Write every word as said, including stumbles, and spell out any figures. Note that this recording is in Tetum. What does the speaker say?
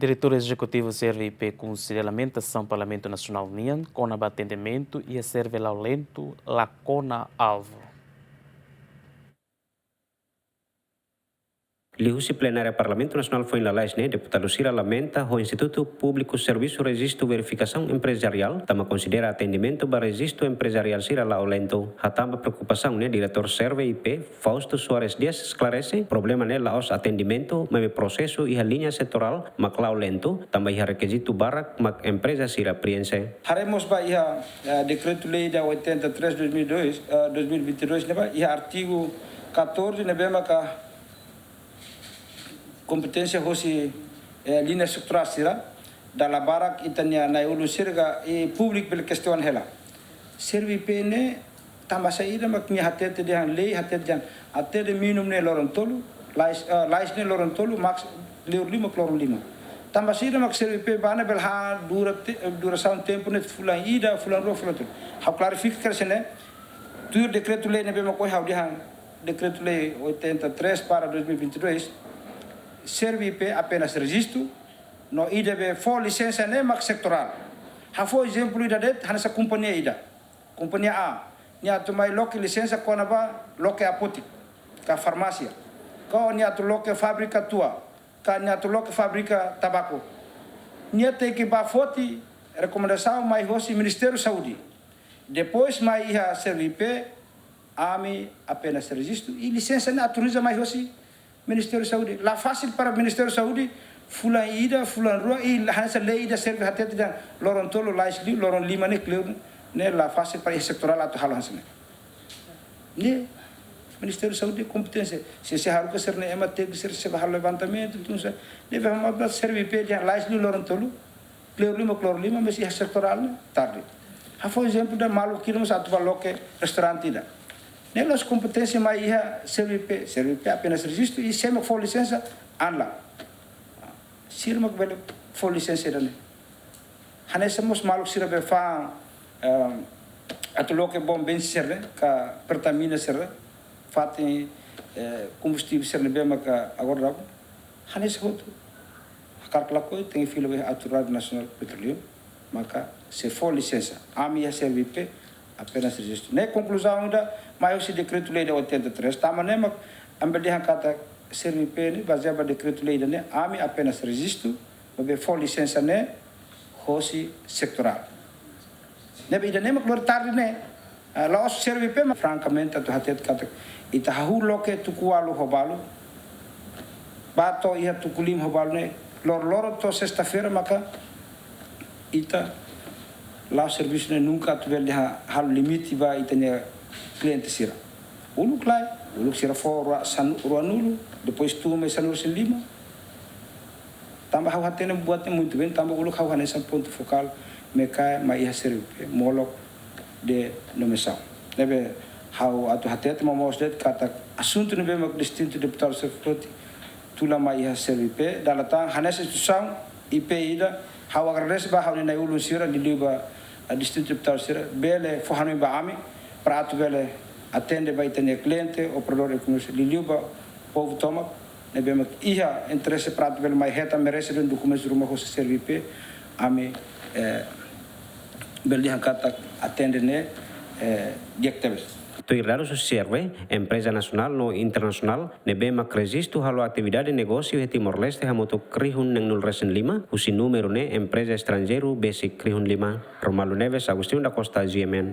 Diretór Ezekutivu Serve I P konsidera lamentasaun Parlamentu Nasionál nian kona-ba atendimentu iha Serve La'o Lento la kona alvu. Liuhusi plenária Parlamentu Nasionál foin lalais ne'e, deputadu sira lamenta ho Institutu Públiku Servisu Rejistu Verifikasaun Emprezariál tanba konsidera atendimentu ba rejistu emprezariál sira la'o lento. Hatán ba preokupasaun ne'e, Diretór Serve I P, Fausto Soares Dias, esklarese problema ne'e la'ós atendimentu, maibé prosesu iha liña setorál mak la'o lento, tanba iha rekizitu barak mak empreza sira prienxe. Haree mós ba iha, eh, Dekretu-Lei da oitenta e três dois mil e dois, eh, dois mil e vinte e dois ne'ebá, iha artigu catorze ne'ebé maka kompeténsia hosi, eh, liña setorál sira, dala barak ita-nia na'i-ulun sira ka, eh, públiku bele kestiona hela. Serve I P ne'e tanba saida mak nia hatete dehan lei, hatete dehan atende mínimu ne'e loron tolu, lais, eh, lais ne'e loron tolu, max kleur lima, kleur lima. Tanba saida mak Serve I P ba ne'e bele han dura te-, eh, durasaun tempu ne'e fulan ida, fulan rua, fulan tolu. Ha'u klarifika kera sene, tuir Dekretu-Lei ne'ebé mak ohin ha'u dehan, Dekretu-Lei oitenta e três barra dois mil e vinte e dois, Serve I P apenas rejistu, no ida be fó lisensa ne'e mak setorál. Ha'u fó ezemplu ida de'it, hanesan kompañia ida. Kompañia A, nia atu mai loke lisensa kona-ba loke apóteka, ka farmásia. Ka nia atu loke fábrika tua, ka nia atu loke fábrika tabaku. Nia tenke ba foti rekomendasaun mai hosi Ministériu Saúde. Depois mai iha Serve I P, ami apenas rejistu, i lisensa ne'e autoriza mai hosi Ministériu Saúde. La fasil para Ministériu Saúde, fulan ida, fulan rua, i hanesan lei ida Serve I P hatete dehan loron tolu lais liu, loron lima ne'e kleur, ne'e la fasil para setorál atu halo hanesan ne'e. Ne'e Ministériu Saúde kompeténsia. Se, se haruka sira-ne'e ema tenke sira, sira halo levantamentu, tun sa. Ne'ebé mak ba Serve I P dehan lais liu loron tolu, kleur lima, kleur lima, mais iha setorál ne'e tarde. Ha'u fó ezemplu ida, maluk ki'ik mós atu ba loke restaurante ida. Ne'e la'ós kompeténsia mai iha Serve I P, Serve I P apenas rejistu i sé mak fó lisensa, an la. Sira mak bele fó lisensa ida-ne'e. Hanesan mós maluk sira be fa'an, ehm, atu loke bombin sira-ne'e, ka Pertamina sira-ne'e, fatin, eh, kombustivel sira-ne'e be maka agora dau. Hanesan hotu. Hakarak ka lakohi tenke fila ba Autoridade Nasionál Petróleu, maka sei fó lisensa. Ami iha Serve I P apenas rejistu. Ne'e konkluzaun ida mai hosi Dekretu-Lei da oitenta e três. Tanba ne'e mak ami bele dehan katak Serve I P ne'e bazeia ba Dekretu-Lei ida-ne'e, ami apenas rejistu, maibé fó lisensa ne'e hosi setorál. Ne'ebé ida-ne'e mak kleur tarde ne'e. Ah, la'ós Serve I P mak, frankamente, atu hatete katak ita hahú loke tuku ualu ho balu, ba to'o iha tuku lima ho balu ne'e, loroloron to'o sesta-feira maka ita la'o servisu ne'e, nunka atu bele dehan halo limite ba ita-nia kliente sira. Uluk lae, uluk sira fó rua, sanu-, ruanulu, depois tun mai sanulu-resin-lima. Tanba ha'u hatene buat ne'e muito bem, tanba uluk ha'u hanesan pontu fokál Mecae mai iha Serve I P, molok de nomeasaun. Ne'ebé ha'u atu hatete momoos de'it katak asuntu ne'ebé mak distintu deputadu sira foti tula mai iha Serve I P, dala tan hanesan instituisaun I P ida, ha'u agradese ba ha'u-nia na'i-ulun sira, liuliu ba, ah, distintu deputadu sira, bele fó hanoin ba ami, para atu bele atende ba ita-nia kliente, operadór ekonomia, liuliu ba povu tomak ne'ebé mak iha interese para atu bele mai hetan, merese de'it dokumentus ruma hosi Serve I P, ami, eh, bele dehan katak atende ne'e, eh, di'ak tebes. Tuir dadus husi Serve, empreza nasionál no internasionál ne'ebé mak rejistu halo atividade negósiu iha Timor-Leste hamutuk rihun neenulu-resin-lima, husi númeru ne'e empreza estranjeiru besik rihun lima. Romualdo Neves, Agostinho da Costa, G M N.